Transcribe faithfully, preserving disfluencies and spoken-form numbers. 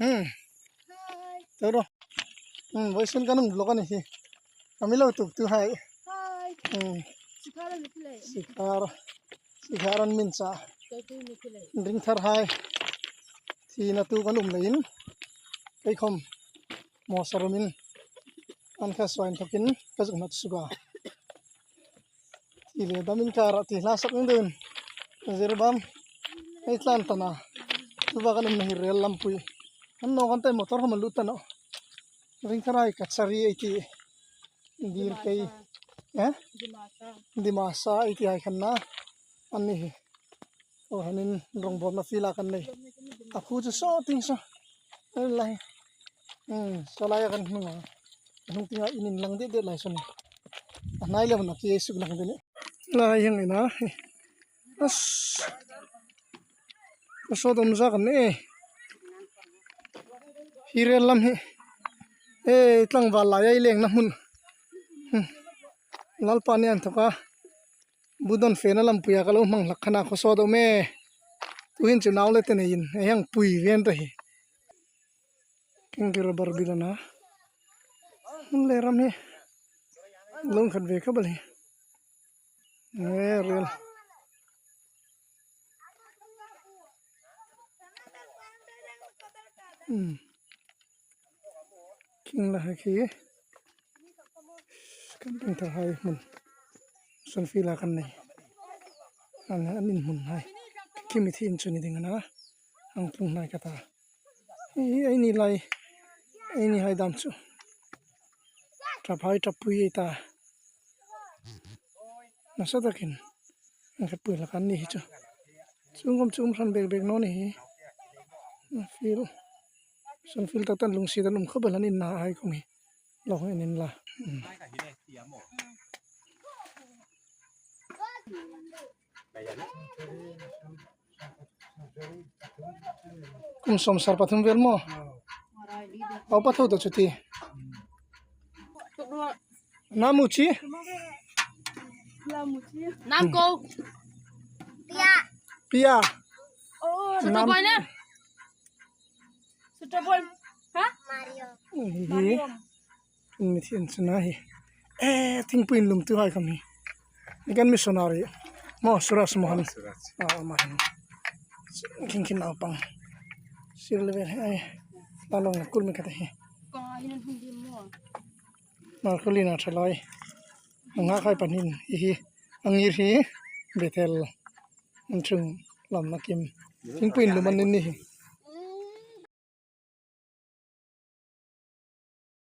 Hmm. Hi. Toro. Hmm, voisun kan um vlog a ni hi. Kami lo tuktuhai. Hi. Hmm. Sikhar an ni le. Sikhar. Sikhar an min cha. Kei tu ni le. Ringtharhai. Thina tu kan um leiin. Kei khom. Mo sarumin. An kha suain thokin. Ka zuk mat suga. Ti le damin kara ti hla sak dun. Zir bam. Ei tlan tana. Tuba kan umna hi rel lampui. An no kan tai motor hom lut tano. Ringtharai ka chari ei ti. Dir kei. Eh? Dimasa. Dimasa ei ti hai khan na. An ni hi. O hanin rongbawlna field a kan nei. A khu chu saw ting saw. Lai. Hmm, saw lai a kan hnung a. Hnung tinga in inlang det det lai saw ni. A hnai le hun a ki suk lang de ni. Lai hieng ina. As. Ka saw dom zak an ni. Hi rel lam hi. E, tlangval lai ei lengna hmun. Hmm. Lalpa ni an thoka. Bu don fena lampuia ka lo hmang hlak khana khaw sawt a um e. Tuhin chu nau le te neiin ei hang pui ven ta hi. Kengkira bar bil a na. Hun le ram hi. Lung khat ve ka bal hi. E, rel. Hmm. King la hai khi. Kan peng thar hai hmun. Sun field a kan nei. An, an in hmun hai. Khi mi thi in chu ni ding a na. Ang tlung hnai ka ta. Ei, ei ni lai. Ei ni hai dam chu. Ṭap hai ṭap pui ei ta. Nasa takin. Ang khat pui la kan ni hi chu. Chung kom chung hran bek bek naw ni hi. Field. Sun field tak tan lungsi tan um khawp a lan in na hai kawng hi. Lo hang in la. Hmm. Kum sawm sar pathum vel maw? Au pathu ta chuti. Namu chi? Nam ko. Pia. Pia. Oh, nam. Boy ne? Sutra boy. Ha? Hi. Mario. Mi thian chena hi. Eh, thingpui in lum tu hai kami. Ni kan missionary. Mo, Suraj Mohan. Suraj. Ah, Mohan. King king naupang. Sir level hai. Lalong na kul mi kata hi. Ka hinan hun di mo. Marcolina thalai. Nga khai panin hi hi. Angir hi. Bethel. An chung lam na kim. Thingpui in lum an ni hi.